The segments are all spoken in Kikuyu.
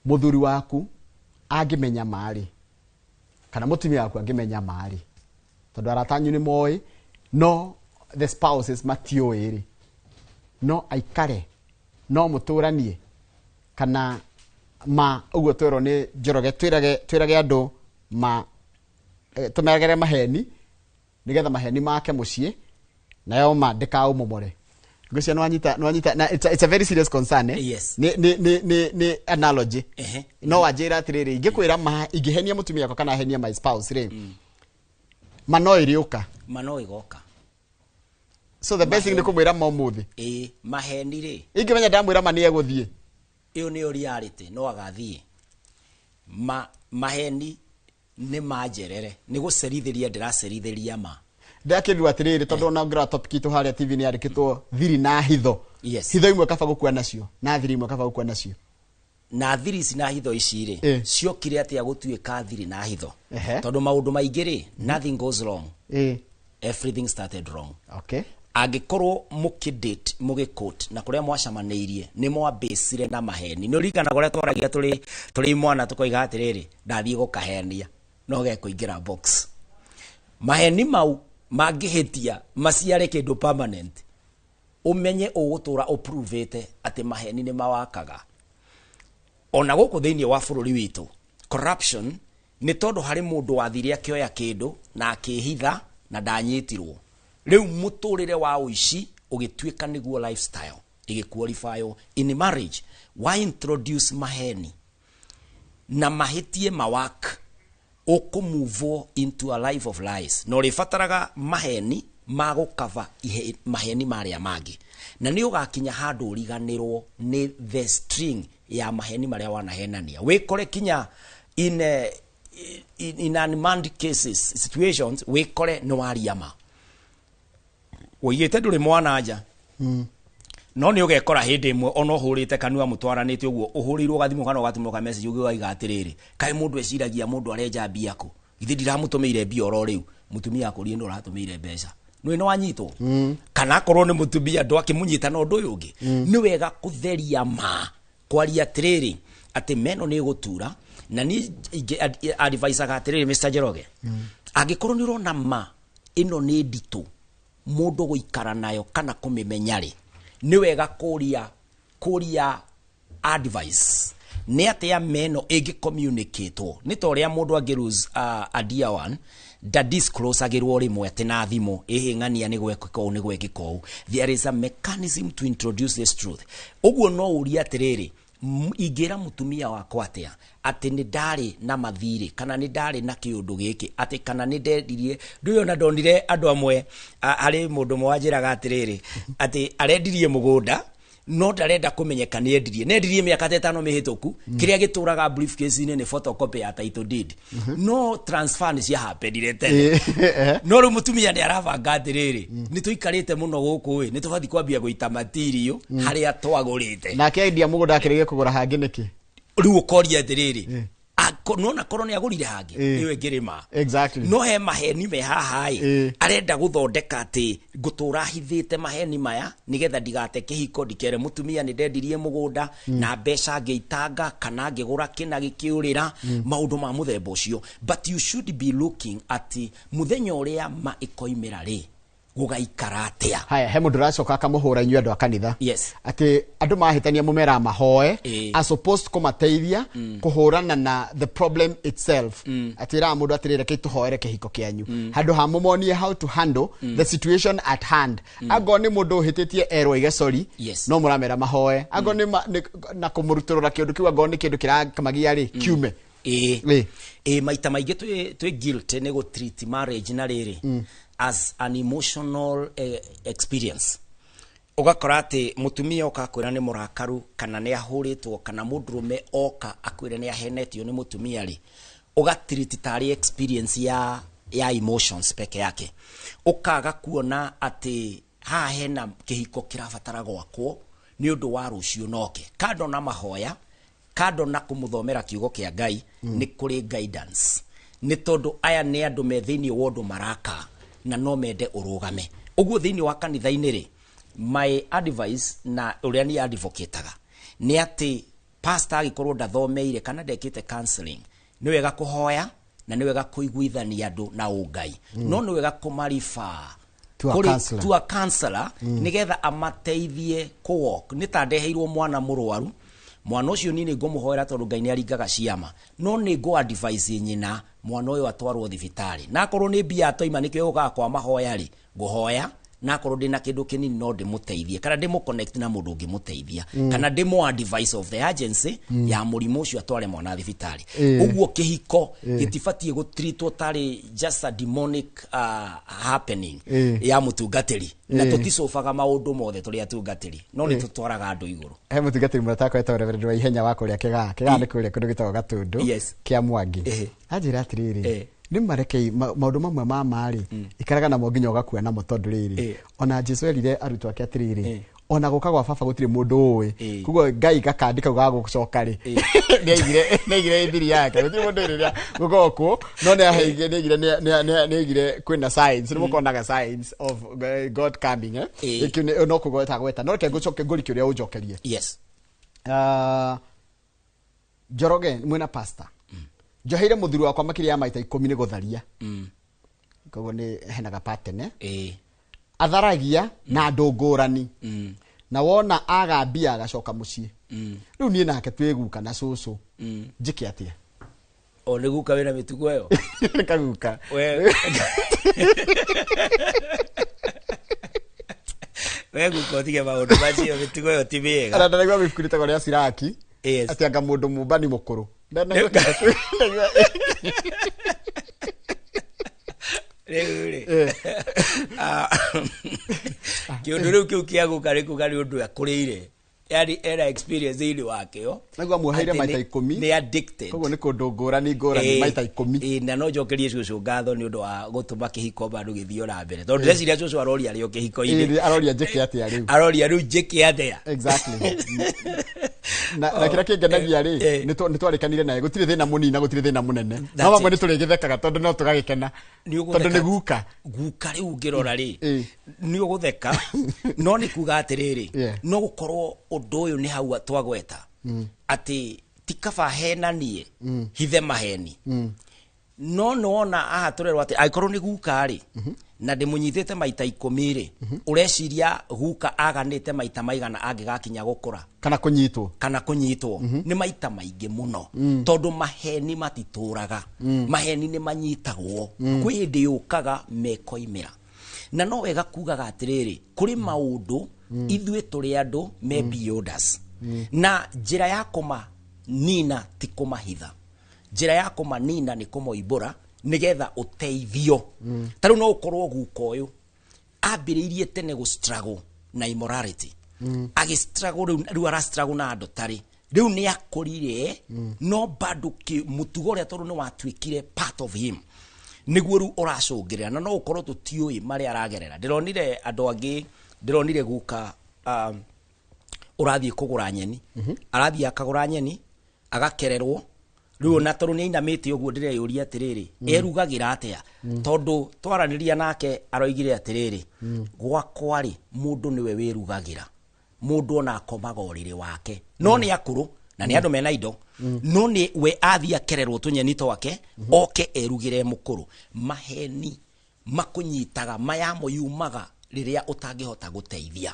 Mũthuri waku angĩmenya marĩ kana mũtumia waku angĩmenya marĩ, tondũ arata anyu nĩ moĩ no the spouses matiũĩ rĩ, no aikare no mũtũranie kana ma ũguo twerwo nĩ Njoroge, twĩrage andũ ma tũmeragĩre maheni nĩgetha maheni make mũciĩ nayo ma ndĩkaũmomore. Ngwĩciria nĩwanyita na it's a very serious concern, eh? Yes. Nĩ analogy. No wanjĩra atĩrĩrĩ, ingĩkwĩra ma ingĩhenia mũtumia wakwa kana henia my spouse rĩ, ma no ĩrĩũka. Ma no ĩgoka. So the best thing nĩ kũmwĩra ma ũmũthĩ. Ĩĩ, maheni rĩ. Ingĩmenya ndamwĩra ma nĩ egũthiĩ. Ĩyo nĩyo reality, no agathiĩ. Ma maheni nĩ manjerere, nĩ gũcerithĩria ndĩracerithĩria ma. Ndakĩrirwo atĩrĩrĩ, tondũ ona ũngĩrora topic itũ harĩa TV nĩ yandĩkĩtwo thiri na hitho. Hitho imwe kaba gũkua nacio na thiri imwe kaba gũkua nacio. Na thiri ici na hitho ici rĩ, ciokire atĩa gũtuĩka thiri na hitho? Tondũ maũndũ maingĩ rĩ, nothing goes wrong, everything started wrong. Angĩkorwo mũkĩdate, mũgĩkũt na kũrĩa mwacamanĩirie nĩ mwambĩcire na maheni, nĩ ũririkanaga ũrĩa twaragia tũrĩ mwana, tũkoiga atĩrĩrĩ, ndathiĩ gũkahenia no gekũingĩra box. Maheni mau mangĩhĩtia maciare kĩndũ permanent, ũmenye ũgũtũra ũpruvĩte atĩ maheni nĩ mawakaga. Ona gũkũ thĩinĩ wa bũrũri witũ, corruption nĩ tondũ harĩ mũndũ wathire akĩoya kĩndũ na akĩhitha na ndanyitirwo. Rĩu mũtũrĩre wa ũici ũgĩtuĩka nĩguo lifestyle, ĩgĩqualify in marriage. Why introduce maheni na mahĩtie mawak, ũkũmove into a life of lies, na ũrĩbataraga maheni ma gũkava maheni marĩa mangĩ, na nĩ ũgakinya handũ ũriganĩrwo nĩ the string ya maheni marĩa wanahenania, wĩkore kinya in unmanned cases situations, wĩkore nĩ waria ma ũigĩte ndũrĩ mwana nja, no nĩ ũgekora hĩndĩ ĩmwe ona ũhũrĩte kanua mũtwaranĩte ũguo, ũhũrĩirwo gathimũ kana ũgatũmĩrwo ka message, ũgĩgaiga atĩrĩrĩ, kaĩ mũndũ eciragia mũndũ arenja mbia kũ? Githĩ ndiramũtũmĩire mbia oro rĩu? Mũtumia akũrie nĩ ũratũmĩire mbeca, nĩ nĩ wanyitwo, kana akorwo nĩ mũtumia ndũ akĩmũnyita na ũndũ ũyũ ũngĩ. Nĩ wega kũtheria ma, kwaria atĩrĩrĩ atĩ meno nĩ ĩgũtura. Na niĩ advisaga atĩrĩrĩ, Mr. Njoroge, angĩkorwo nĩ ũrona ma ĩno nĩ nditũ mũndũ gũikara nayo kana kũmĩmenya rĩ, nĩ wega kũria advice nĩ atĩa meno ĩngĩ communicatwo, nĩ ta ũrĩa mũndũ angĩ lose a dear one nda disclosagĩrwo rĩmwe atĩ na thimũ ĩhĩ ng'ania nĩ gwekĩka ũũ, nĩ gwekĩka ũũ. There is a mechanism to introduce this truth. Ũguo no ũrie atĩrĩrĩ, ingĩra mũtumia wakwa atĩa atĩ nĩ ndarĩ na mathirĩ kana nĩ ndarĩ na kĩũndũ gĩkĩ, atĩ kana nĩ ndendirie ndũĩ? Ona ndonire andũ amwe, harĩ mũndũ ũmwe wanjĩraga atĩrĩrĩ, atĩ arendirie mũgũnda no ndarenda kũmenyeka nĩ endirie, nĩ endirie mĩaka ta 5 mĩhĩtũku. Kĩrĩa gĩtũraga briefcase-inĩ nĩ photocopy ya title deed, no transfer nĩ ciahappenire tene. No rĩu mũtumia nĩ arabanga atĩrĩrĩ, nĩ tũikarĩte mũno gũkũ ĩ, nĩ tũbatiĩ kwambia gũita material harĩa twagũrĩte. Nake endia mũgũnda akĩrĩgie kũgũra hangĩ nĩkĩ? Rĩu ũkoria atĩrĩrĩ, nona korwo nĩ agũrire hangĩ, ĩyo ĩngĩrĩ ma. No he maheni me haha ĩ, arenda gũthondeka atĩ ngũtũra hithĩte maheni maya nĩgetha ndigate kĩhiko, ndikere mũtumia nĩ ndendirie mũgũnda na mbeca ngĩitanga kana ngĩgũra kĩna gĩkĩũrĩra, maũndũ ma mũthemba ũcio. But you should be looking at mũthenya ũrĩa ma ĩkoimĩra rĩ, gũgaikara atĩa? Haya, he mũndũ ũracoka akamũhũra inyuĩ andũ a kanitha, atĩ andũ mahĩtania mũmeraga mahoe as opposed kũmateithia kũhũrana na the problem itself, atĩ ĩraga mũndũ atĩrĩ, reke tũhoere kĩhiko kĩanyu, handũ ha mũmonie how to handle the situation at hand. Angorwo nĩ mũndũ ũhĩtĩtie erwo aige sorry, no mũramera mahoe. Angorwo nĩ na kũmũrutũrũra kĩũndũ kĩu, angorwo nĩ kĩndũ kĩrakamagia rĩ, kiume. Ĩĩ, maita maingĩ twĩ guilty nĩ gũ treat marriage na rĩrĩ as an emotional experience. Ũgakora atĩ mũtumia oka akwĩra nĩ mũrakaru kana nĩ ahũrĩtwo, kana mũndũrũme oka akwĩre nĩ ahenetio nĩ mũtumia rĩ, ũgatreat tarĩ experience ya emotions peke yake, ũkaga kuona atĩ haha hena kĩhiko kĩrabatara gwakwo nĩ ũndũ wa rũciũ noke. Kando na mahoya, kando na kũmũthomera kiugo kĩa Ngai, nĩ kũrĩ guidance, nĩ tondũ aya nĩ andũ me thĩinĩ wa ũndũ maraka na no mende ũrũgame ũguo thĩinĩ wa kanitha-inĩ rĩ. My advice na ũrĩa niĩ advocataga nĩ atĩ Pastor angĩkorwo ndathomeire kana ndekĩte counseling, nĩ wega kũhoya na nĩ wega kũiguithania andũ na ũngai, no nĩ wega kũmariba To a counselor. To a counselor, nĩgetha amateithie kũwalk. Nĩ ta ndeheirwo mwana mũrwaru, mwana ũcio niĩ nĩ ngũmũhoera tondũ Ngai nĩ aringaga ciama, no nĩ ngũ advise nyina mwana ũyũ atwarwo thibitarĩ, na akorwo nĩ mbia atoima nĩkĩo gũkaga kwa mahoya rĩ, ngũhoya, na akorwo ndĩna kĩndũ kĩnini no ndĩmũteithie kana ndĩmũ-connect na mũndũ ũngĩmũteithia kana ndĩmũ advice of the agency ya mũrimũ ũcio, atware mwana thibitarĩ. Ũguo kĩhiko gĩtibatiĩ gũtritwo tarĩ just a demonic happening ya mũtungatĩri, na tũticobaga maũndũ mothe tũrĩ atungatĩri, no nĩ tũtwaraga andũ igũrũ. He mũtungatĩri mũrata wakwa wetagwo Reverend wa Ihenya wa kũrĩa Kĩgaa. Kĩgaa nĩ kũrĩa kũndũ gĩtagwo Gatũndũ kĩa Mwangi. Anjĩra atĩrĩrĩ, nĩ marekei maũndũ mamwe ma marĩ ikaraga namo nginya ũgakua namo, tondũ rĩrĩ, ona Jesu erire arutwo ake atĩrĩrĩ, ona gũka gwa baba gũtirĩ mũndũ ũĩ. Koguo Ngai gakandi kau ga gũcoka rĩ, nĩaigire ithiri yake, gũtirĩ mũndũ ũĩ rĩrĩa gũgokwo, no nĩaigire nĩaigire kwĩna signs, nĩ mũkonaga signs of God coming, eh? Ĩkĩo no kũgweta gweta, no reke ngũcoke ngũrikie ũrĩa ũnjokerie. Njoroge mwĩna pastor, njoheire mũthuri wakwa makĩria ya maita 10 nĩ gũtharia. Koguo nĩ henaga pattern, eh? Atharagia na andũ ngũrani, na wona aga mbia agacoka mũciĩ. Rĩu niĩ nake twĩ guka na cũcũ, njĩke atĩa? O nĩ guka wĩna mĩtugo ĩyo. Nĩ kaguka. We guka, ũtige maũndũ macio, mĩtugo ĩyo ti mĩega. Ona ndanaigua ibuku rĩtagwo rĩa Siraki, atĩ anga mũndũ mũmbani mũkũrũ. Rĩu rĩ, kĩũndũ rĩu kĩu kĩa guka nĩ kuga nĩ ũndũ akũrĩire, yani ena experience thĩinĩ wakĩo. Naguo amuoheire Atĩ maita 10. Nĩ addicted. Koguo nĩ kũndũ ngũrani ngũrani, maita 10. Na no njokerie cũcũ ngatho nĩ ũndũ wa gũtũma kĩhiko bado gĩthiĩ na mbere, tondũ ndĩreciria cũcũ aroria arĩ o kĩhiko-inĩ. Aroria njĩke atĩa rĩu. Aroria rĩu njĩke atĩa. Exactly. Na kĩrĩa kĩngenagia rĩ, nĩ twarĩkanire naye gũtirĩ thĩna mũnini na gũtirĩ thĩna mũnene, no mamwe it. nĩ tũrĩgĩthekaga tondũ no tũgagĩkena Nĩ tondũ ũgũtheka. nĩ guka. Guka rĩu ũngĩrora rĩ, nĩ ũgũtheka, no nĩ kuga atĩrĩrĩ, no gũkorwo ũndũ ũyũ nĩ hau twagweta atĩ ti kaba henanie hithe maheni, no nĩwona haha tũrerwo atĩ angĩkorwo nĩ guka rĩ, na ndĩmũnyitĩte maita 10 rĩ, ũreciria guka aganĩte maita maigana angĩgakinya gũkũra kana kũnyitwo? Kana kũnyitwo nĩ maita maingĩ mũno, tondũ maheni matitũraga, maheni nĩ manyitagwo, kwĩ hĩndĩ yũkaga mekoimĩra. Na no wega kugaga atĩrĩrĩ, kũrĩ maũndũ ithuĩ tũrĩ andũ me beyond us, na njĩra ya kũmanina ti kũmahitha, njĩra ya kũmanina nĩ kũmoimbũra nĩgetha ũteithio. Ta rĩu no ũkorwo guka ũyũ ambĩrĩirie tene gũ struggle na immorality, agĩ struggle, rĩu ara struggle na andũ tarĩ rĩu nĩ akũrire, no bado mũtugo ũrĩa tondũ nĩ watuĩkire part of him, nĩguo rĩu ũracũngĩrĩra, na no ũkorwo tũtiũĩ marĩa aragerera. Ndĩronire andũ angĩ, ndĩronire guka ũrathiĩ kũgũra nyeni, arathiĩ akagũra nyeni agakererwo. Rĩu ona tondũ nĩ ainamĩte ũguo, ndĩreyũria atĩrĩrĩ, erugagĩra atĩa? Tondũ twaranĩria nake aroigire atĩrĩrĩ, gwakwa rĩ, mũndũ nĩwe wĩrugagĩra, mũndũ ona akomaga ũrĩrĩ wake, no nĩ akũrũ na nĩ andũ mena indo, no nĩ we athiĩ akererwo tũnyeni twake oke erugĩre mũkũrũ. Maheni makũnyitaga mayamo yumaga rĩrĩa ũtangĩhota gũteithia,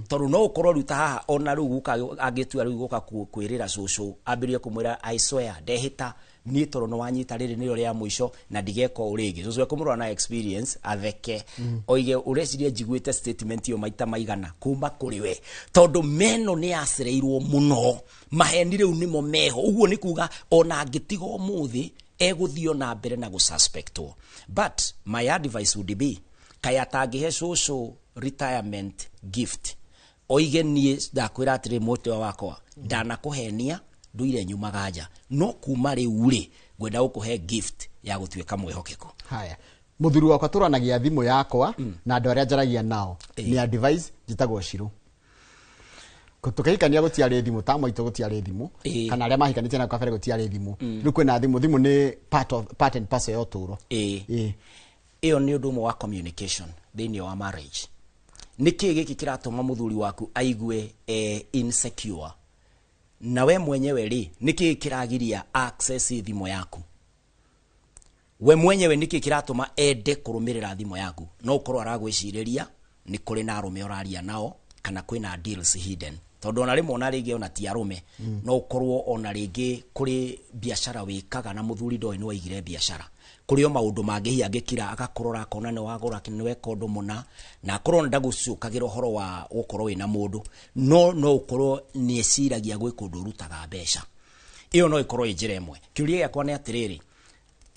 tondũ no ũkorwo rĩu ta haha ona rĩu guka angĩtua rĩu gũka kwĩrĩra cũcũ, ambĩrĩrie kũmwĩra, "I swear, ndehĩta niĩ tondũ nĩ wanyita rĩrĩ nĩrĩo rĩa mũico na ndigeka ũũ rĩngĩ." Cũcũ ekũmũrora na experience, atheke, oige, "Ũreciria njiguĩte statement ĩyo maita maigana kuma kũrĩ we?" Tondũ meno nĩ yacereirwo mũno, maheni rĩu nĩmo meho. Ũguo nĩ kuga ona angĩtiga ũmũthĩ egũthiĩ na mbere na gũsuspectwo. But my advice would be, kaĩ atangĩhe cũcũ retirement gift, oige, "Niĩ ndakwĩra atĩrĩ, mũtwe wakwa ndanakũhenia, nduire nyumaga nja, no kuma rĩu rĩ, ngwenda gũkũhe gift ya gũtuĩka mwĩhokeku." Haya, mũthuri wakwa tũranagia thimũ yakwa na andũ arĩa njaragia nao nĩ advice. Njĩtagwo Shiro. Tũkĩhikania gũtiarĩ thimũ, ta maitũ gũtiarĩ thimũ, kana arĩa mahikanĩtie na kabere gũtiarĩ thimũ. Rĩu kwĩna thimũ. Thimũ nĩ part and parcel ya ũtũũro. Ĩyo nĩ ũndũ ũmwe wa communication thĩinĩ wa marriage. Nĩ kĩĩ gĩkĩ kĩratũma mũthuri waku aigue insecure? Na we mwenyewe rĩ, nĩkĩ kĩragiria access thimũ yaku? We mwenyewe nĩkĩ kĩratũma ende kũrũmĩrĩra thimũ yaku? No ũkorwo aragwĩcirĩria nĩ kũrĩ na arũme ũraria nao, kana kwĩna deals hidden, tondũ ona rĩmwe ona rĩngĩ ona ti arũme, no ũkorwo ona rĩngĩ kũrĩ biacara wĩkaga na mũthuri ndoĩ nĩ waigire biacara, kũrĩ o maũndũ mangĩ hihi angĩkira agakũrora akona nĩ wagũra, nĩ weka ũndũ mũna, na akorwo ndagũcũkagĩra ũhoro wa gũkorwo wĩna mũndũ, no ũkorwo nĩ eciragia gwĩ kũndũ ũrutaga mbeca. Ĩyo no ĩkorwo ĩ njĩra ĩmwe. Kĩũria gĩakwa nĩ atĩrĩrĩ,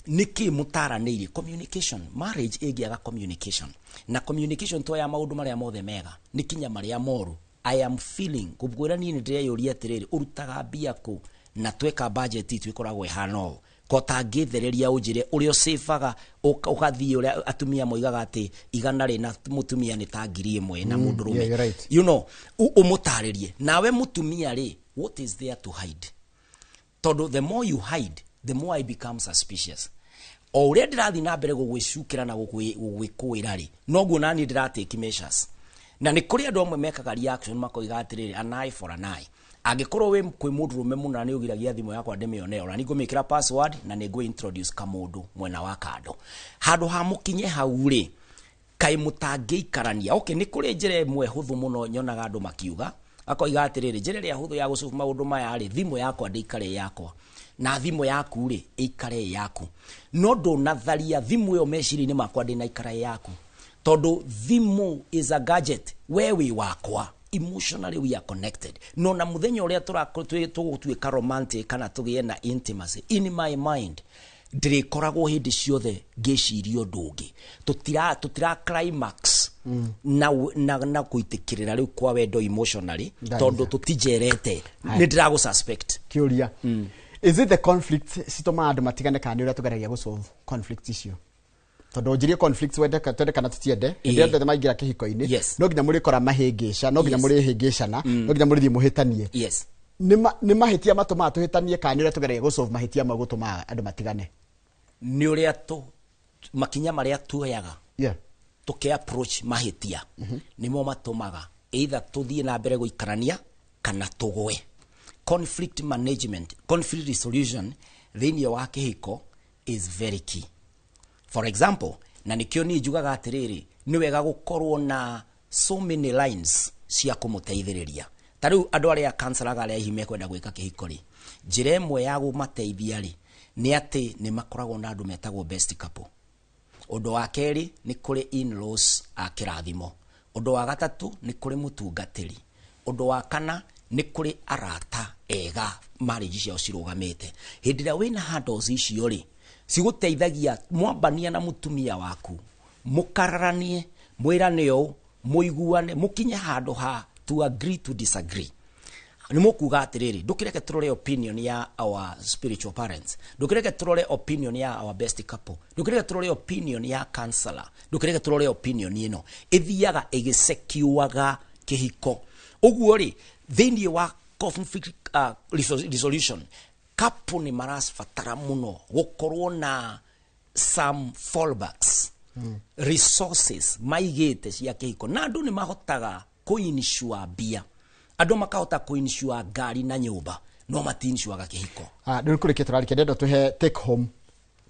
nĩkĩ mũtaranĩirie? Communication. Marriage ĩngĩaga communication, na communication to ya maũndũ marĩa mothe mega, nĩ kinya marĩa moru. I am feeling ngũkwĩra niĩ nĩ ndĩreyũria atĩrĩrĩ, ũrutaga mbia kũ? Na tweka budget itũ ĩkoragwo ĩhana ũũ, ko tangĩthereria ũnjĩre ũrĩa ũcĩbaga ũgathiĩ, ũrĩa atumia moigaga atĩ 100 rĩna mũtumia nĩ ta 1000 na mũndũrũme. Yeah, you're right. Ũmũtarĩrie. Nawe mũtumia rĩ, what is there to hide? Tondũ the more you hide, the more I become suspicious. O ũrĩa ndĩrathiĩ na mbere gũgwĩcukĩra na gũgwĩkũĩra rĩ, noguo naniĩ ndĩratake measures. Na nĩ kũrĩ andũ amwe mekaga reaction makoiga atĩrĩrĩ, an eye for an eye. Angĩkorwo wĩ kwĩ mũndũrũme mũna nĩ ũgiragia thimũ yakwa ndĩmĩone, ona nĩ ngũmĩkĩra password na nĩ ngũ introduce kamũndũ mwena wa kando handũ ha mũkinye hau rĩ, kaĩ mũtangĩikarania. Okay, nĩ kũrĩ njĩra ĩmwe hũthũ mũno nyonaga andũ makiuga, akoiga atĩrĩrĩ, njĩra ĩrĩa hũthũ ya gũsolve maũndũ maya rĩ, thimũ yakwa ndĩikare ĩ yakwa na thimũ yaku rĩ ĩikare ĩ yaku, no ndũnatharia thimũ ĩyo meciria-inĩ makwa ndĩnaikara ĩ yaku, tondũ thimũ is a gadget, we wĩ wakwa, emotionally we are connected. No na muthenya ũrĩa tũgũtuĩka romantic kana tũgĩe na intimacy, in my mind ndĩrĩkoragwo hĩndĩ ciothe ngĩciria ũndũ ũngĩ. Tũtira climax na kũitĩkĩrĩra rĩu kwa wendo emotionally. Ndagĩza. Tondũ tũtinjerete nĩ ndĩragũ suspect. Kĩũria, is it the conflict citũmaga andũ matigane, kana nĩ ũrĩa tũgeragia gũsolve conflict icio? Tondũ ũnjirie conflict, wende twende kana tũtiende, hĩndĩ ĩrĩa othe maingĩra kĩhiko-inĩ, no nginya mũrĩkora mahĩngĩca, no nginya mũrĩhĩngĩcana, no nginya mũrĩthiĩ mũhĩtanie. Nĩ mahĩtia matũmaga tũhĩtanie, kana nĩ ũrĩa tũgeragia gũsolve mahĩtia mau gũtũmaga andũ matigane? Nĩ ũrĩa tũ makinya marĩa tuoyaga tũkĩ approach mahĩtia nĩmo matũmaga either tũthiĩ na mbere gũikarania kana tũgwe. Conflict management, conflict resolution thĩinĩ wa kĩhiko is very key. For example, na nĩkĩo niĩ njugaga atĩrĩrĩ, nĩ wega gũkorwo na so many lines cia kũmũteithĩrĩria. Ta rĩu andũ arĩa kanselaga, arĩa hihi mekwenda gwĩka kĩhiko rĩ, njĩra ĩmwe ya kũmateithia rĩ, nĩ atĩ nĩ makoragwo na andũ metagwo best couple. Ũndũ wa kerĩ, nĩ kũrĩ in-laws a kĩrathimo. Ũndũ wa gatatũ, nĩ kũrĩ mũtungatĩri. Ũndũ wa kana, nĩ kũrĩ arata ega marriage ciao cirũgamĩte. Hĩndĩ ĩrĩa wĩna handles icio rĩ, cigũteithagia mwambania na mũtumia waku, mũkararanie, mwĩrane ũũ, mũiguane, mũkinye handũ ha to agree to disagree. Nĩ mũkuga atĩrĩrĩ, ndũkĩreke tũrore opinion ya our spiritual parents, ndũkĩreke tũrore opinion ya our best couple, ndũkĩreke tũrore opinion ya counselor, ndũkĩreke tũrore opinion ĩno ĩthiaga ĩgĩsekiwaga kĩhiko. Ũguo rĩ, thĩinĩ wa conflict resolution, couple nĩ marabatara mũno gũkorwo na some fallbacks, resources maigĩte cia kĩhiko. Na andũ nĩ mahotaga kũinsure mbia, andũ makahota kũinsure ngari na nyũmba, no matiinsuaga kĩhiko. Ah, rĩu kũrĩkia tũrarĩkia, ndĩrenda tũhe take home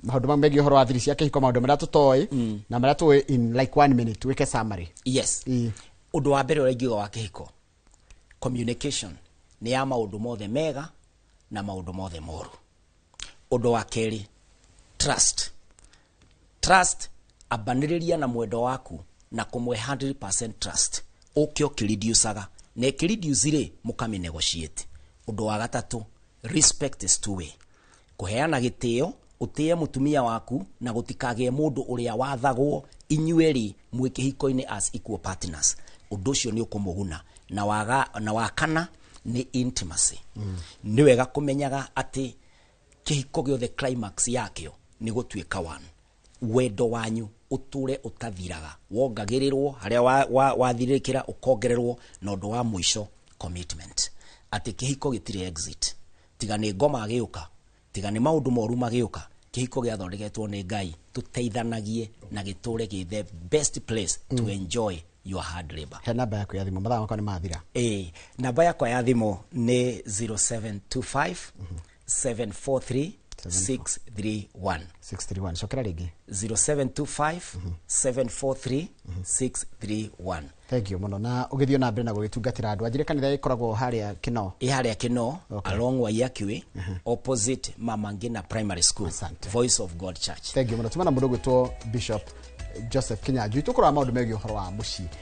maũndũ mamwe megiĩ ũhoro wa thiri cia kĩhiko, maũndũ marĩa tũtoĩ na marĩa tũĩ, in like one minute wĩke summary. Yes. Ũndũ wa mbere ũrĩa ingiuga wa kĩhiko, communication nĩ ya maũndũ mothe mega na maũndũ mothe moru. Ũndũ wa kerĩ, trust. Trust, ambanĩrĩria na mwendo waku na kũmwe 100% trust, ũke ũkĩreducaga na ĩkĩreduce rĩ, mũkamĩnegotiate. Ũndũ wa gatatũ, respect is two way, kũheana gĩtĩo, ũtĩe mũtumia waku na gũtikagĩe mũndũ ũrĩa wathagwo, inyuerĩ mwĩ kĩhiko-inĩ as equal partners. Ũndũ ũcio nĩ ũkũmũguna. Na wa kana nĩ intimacy. Nĩ wega kũmenyaga atĩ kĩhiko gĩothe climax yakĩo nĩ gũtuĩka one. Wendo wanyu ũtũre ũtathiraga, wongagĩrĩrwo harĩa wathirĩkĩra, ũkongererwo. Na ũndũ wa mũico, commitment, atĩ kĩhiko gĩtirĩ exit, tiga nĩ ngoma agĩũka, tiga nĩ maũndũ moru magĩũka. Kĩhiko gĩathondeketwo nĩ Ngai tũteithanagie na gĩtũre gĩ the best place to enjoy. Your hard labor. He namba yaku ya thimũ, mathaa makwa nĩ mathira. Ĩĩ, namba yakwa ya thimũ nĩ 0725 743 631. 631, cokera rĩngĩ. 0725 743 631. Thank you mũno, na ũgĩthiĩ na mbere na gũgĩtungatĩra andũ. Anjĩre kanitha ĩkoragwo harĩa Kĩno. Ĩ harĩa Kĩno. Along Waiyaki Way, opposite Mama Ngina Primary School. Asante. Voice of God Church. Thank you mũno. Tuma na mũndũ ũgwĩtwo Bishop Joseph Kinyanjui, tũkũrora maũndũ megiĩ ũhoro wa mũciĩ.